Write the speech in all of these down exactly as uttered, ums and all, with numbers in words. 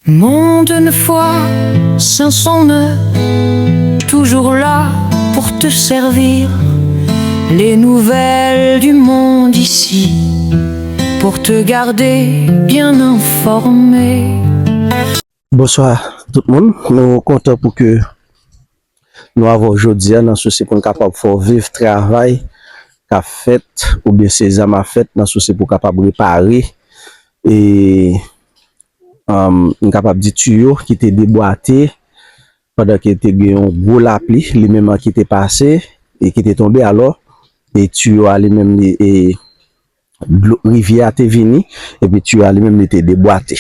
Monde une fois, Samson neuf, toujours là pour te servir. Les nouvelles du monde ici, pour te garder bien informé. Bonswa tout moun, nou kontan pou ke nou avè w jodi a nan sousi pou n kapab fè w viv travay k ap fèt oubyen se zam ap fèt nan sousi pou kapab repare e um, m kapab di tiyo ki te debwate pandan ke te gen yon gwo lapli li menm an ki te pase e ki te tonbe alò e tiyo a li menm li e dlo rivyè a te vini epi tiyo a li menm li te debwate.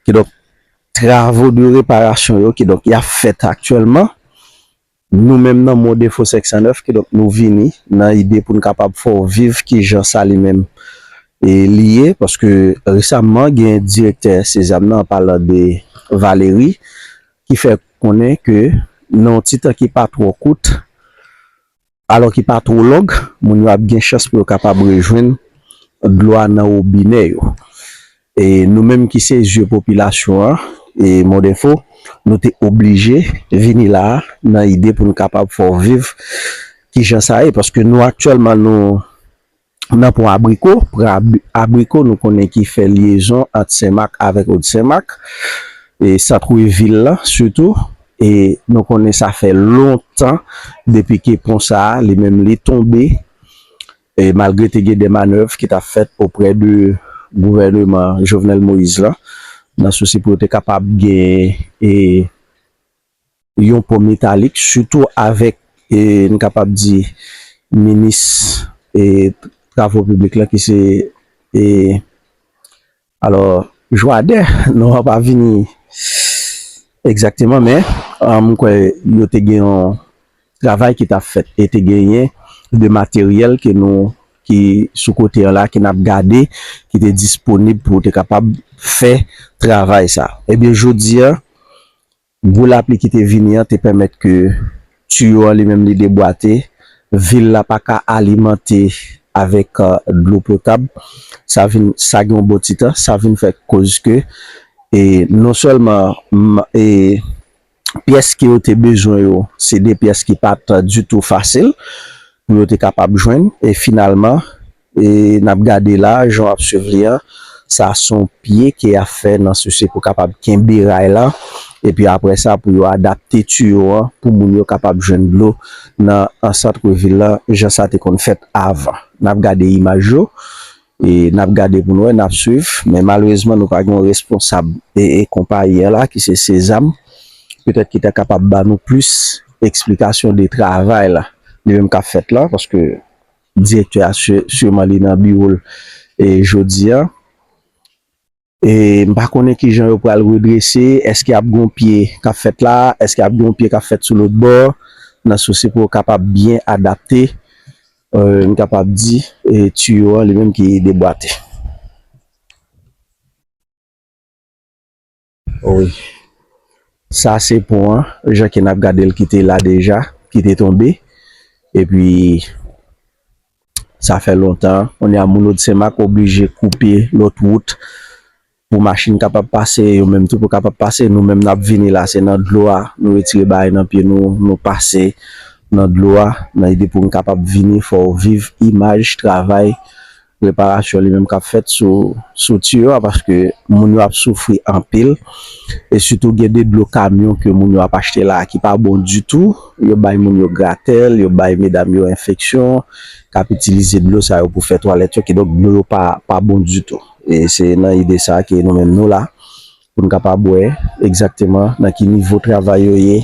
Kidonk, travo de reparasyon yo kidonk y ap fèt aktyèlman. Nou menm nan Mon Defo senk san nèf kidonk nou vini nan ide pou n kapab fè w viv kijan sa li menm e li ye paske resamman gen direktè Sezam nan an palan de Valery ki fè konnen ke nan yon ti tan ki pa twò kout alò ki pa two long, moun yo ap gen chans pou yo kapab rejwenn dlo a nan wobinè yo. E nou menm ki se zye popilasyon an, e Mon Defo, nou te oblije vini la a nan ide pou n kapab fè w viv kijan sa ye, paske nou aktyèlman nou nan pon Abriko, pon Abriko nou konnen ki fè lyezon ant Senmak avèk Od Senmak, e sant vil la sitou, e nou konnen sa fè lontan depi ke pon sa a li menm li tonbe, e malgre te gen de manèv ki t ap fèt oprè de gouvèneman Jovenel Moïse la, nan sousi pou yo te kapab gen e yon pon metalik, sitou avèk, e, n kapab di, minis e, travo piblik la ki se e, alò, Joader, non an pa vini egzakteman, men um, m kwè yo te gen yon travay ki t ap fèt e te genyen de materyèl ke nou ki sou kote an la ke n ap gade ki te disponib pou te kapab fè travay sa. Ebyen jodi a gwo lapli ki te vini an te pèmèt ke tiyo an li menm li debwate, vil la pa ka alimante avèk dlo potab. Sa vin sa gen yon bon ti tan, sa vin fè koz ke e non sèlman e pyès ke yo te bezwen yo, se de pyès ki pa t ditou fasil pou yo te kapab jwenn e finalman e n ap gade la jan w ap swiv li an, sa se yon pye ke y ap fè nan sousi pou kapab kenbe ray la epi apre sa pou yo adapte tiyo an pou moun yo kapab jwenn dlo nan an sant vil la jan sa te konn fèt avan. N ap gade imaj yo e n ap gade pou n wè, n ap swiv, men malerezman nou pa gen yon responsab e, e konpayi an la ki se Sezam, petèt ki ta kapab ba nou plis eksplikasyon de travay la li menm k ap fèt la, paske direktè a siman li nan biwo l e jodi a. E m pa konnen kijan yo pral redrese, èske ap gen yon pye k ap fèt la, èske ap gen yon pye k ap fèt sou lòt bò, nan sousi pou yo kapab byen adapte, e, m kapab di, e, tiyo an li menm ki debwate. Wi. Sa se pon an, jan ke n ap gade l ki te la deja, ki te tonbe. Epi, sa fè lontan, kounye a moun Odsenmak oblije koupe lòt wout pou machin kapab pase, yo menm tou pou kapab pase. Nou menm n ap vini la, se nan dlo a, nou retire bagay nan pye nou, nou pase nan dlo a, nan ide pou n kapab vini fè w viv imaj travay reparasyon li menm k ap fèt sou sou tiyo a, paske moun yo ap soufri anpil. E sitou gen de dlo kamyon ke moun yo ap achte la a ki pa bon ditou. Yo bay moun yo gratèl, yo bay medam yo enfeksyon k ap itilize dlo sa yo pou fè twalèt yo, kidonk dlo yo pa pa bon ditou. E se nan ide sa a ke nou menm nou la pou n kapab wè egzakteman nan ki nivo travay yo ye,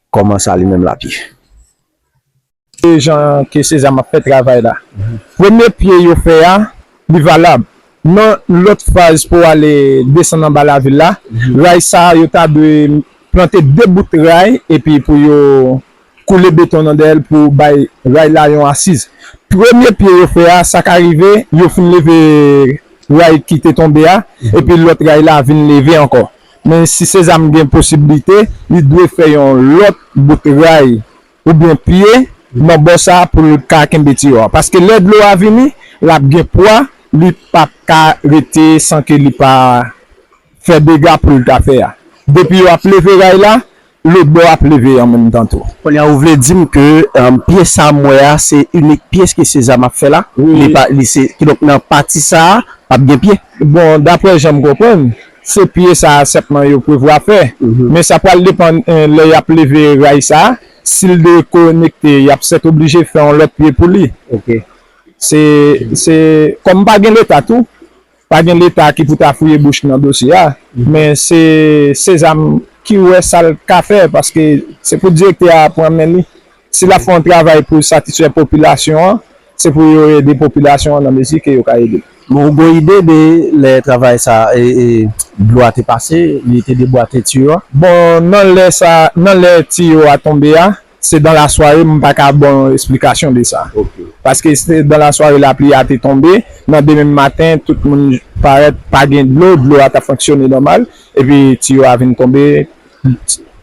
kòman sa li menm l ap ye. E jan ke Sezam ap fè travay la. Premye pye yo fè a, li valab. Nan lòt faz pou ale desann anba lavil la, ray sa a yo ta dwe plante de bout ray epi pou yo koule beton nan dèyè l pou bay ray la yon asiz. Premye pye yo fè a, sa ka rive, yo fin leve ray ki te tonbe a, epi lòt ray la vin leve ankò. Men si Sezam gen posiblite, li dwe fè yon lòt bout ray oubyen pye nan bò sa a pou l ka kenbe tiyo a. Paske lè dlo a vini, l ap gen pwa, li p ap ka rete san ke li pa fè dega poul ta fè a. Depi yo ap leve ray la, lòt bò ap leve an menm tan tou. Kounye a, ou vle di m ke, um, pyès sa m wè a, se inik pyès ke Sezam ap fè la? Wi. Li pa, li se, kidonk nan pati sa a, p ap gen pye? Bon, daprè jan m konprann, se pye sa a sèlman yo prevwa fè. Mhm. Men sa pral depann, eh, lè y ap leve ray sa a, si l dekonekte, y ap sèt oblije fè yon lòt pye pou li. Ok. Se, se, kòm pa gen Leta tou, pa gen Leta ki pou ta fouye bouch nan dosye a, men se Sezam ki wè sa l ka fè, paske se pou direktè a pran men li. Si l ap fè yon travay pou satisfè popilasyon an, se pou yo ede popilasyon an nan mezi ke yo ka ede. Bon, ou gon ide de lè travay sa, e, e, dlo a te pase, li te debwate tiyo a? Bon, nan lè sa, nan lè tiyo a tonbe a, se dan lasware, m pa ka ba w yon esplikasyon de sa. Ok. Paske se dan lasware lapli a te tonbe, nan demen maten, tout moun parèt pa gen dlo, dlo a t ap fonksyone nòmal, epi tiyo a vin tonbe,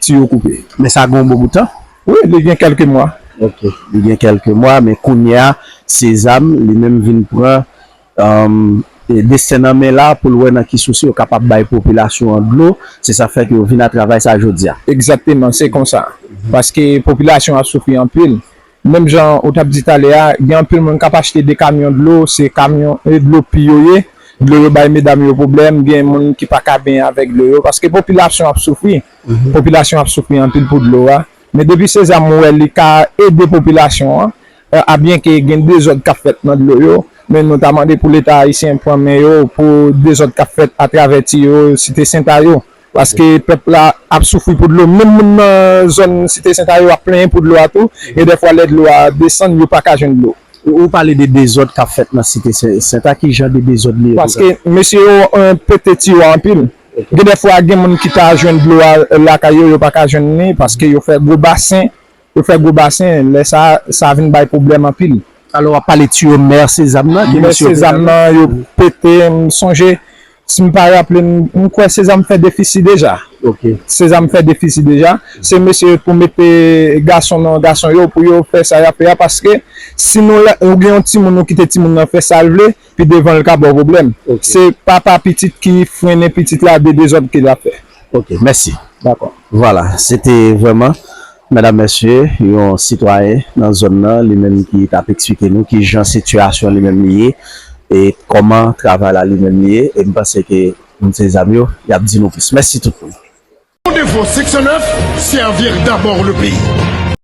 tiyo koupe. Men sa gen yon bon bout tan? Wi, li gen kèlke mwa. Ok, li gen kèlke mwa, men kounye a, Sezam, li menm vin pran, um, e desten nan men la pou l wè nan ki sousi yo kapab bay popilasyon an dlo. Se sa fè ke yo vin a travay sa jodi a. Egzakteman, se konsa. Paske popilasyon ap soufri anpil. Menm jan ou t ap di talè a, gen anpil moun k ap achte de kamyon dlo, se kamyon, e dlo pi yo ye. Dlo yo bay medam yo pwoblèm, gen moun ki pa ka benyen avèk dlo yo, paske popilasyon ap soufri. Mhm. Popilasyon ap soufri anpil pou dlo a. Men depi Sezam wè li ka ede popilasyon an, eh, a byen ke gen dezòd k ap fèt nan dlo yo, men nou ta mande pou Leta ayisyen pran men yo pou dezòd k ap fèt atravè tiyo Site Senta yo. Paske pèp la ap soufri pou dlo. Menm moun nan zòn Site Senta yo ap plenyen pou dlo a tou. E dèfwa lè dlo a desann, yo pa ka jwenn dlo. Ou, ou pale de dezòd k ap fèt nan Site Sen-, Senta, ki jan de dezòd li ye? Paske mesye yo, eh, pete tiyo a anpil. Ok. Gen dèfwa gen moun ki ta jwenn dlo a lakay yo, yo pa ka jwenn li paske yo fè gwo basen, yo fè gwo basen, lè sa, sa vin bay pwoblèm anpil. Alò, w ap pale tiyo mè Sezam nan, ki Mè mesye yo Sezam pete? Nan, yo pete, m sonje, si m pa raple m, m kwè Sezam fè defisi deja. Ok. Sezam fè defisi deja. Se mesye pou mete gason nan gason yo, pou yo fè sa y ap fè a, paske si nou la, ou gen yon timoun, ou kite timoun nan fè sa l vle, pi devan l ka ba w pwoblèm. Ok. Se papa pitit ki frennen pitit la de dezòd ke l ap fè. Ok, mèsi. Dakò. Vwala, se te vrèman, medam, mesye, yon sitwayen nan zòn nan, li menm ki t ap eksplike nou ki jan sitiyasyon li menm li ye, e kòman travay la li menm li ye, e m panse ke moun Sezam yo, y ap di nou plis. Mèsi tout moun. Fondefo cinq cent neuf, servir d'abord le pays.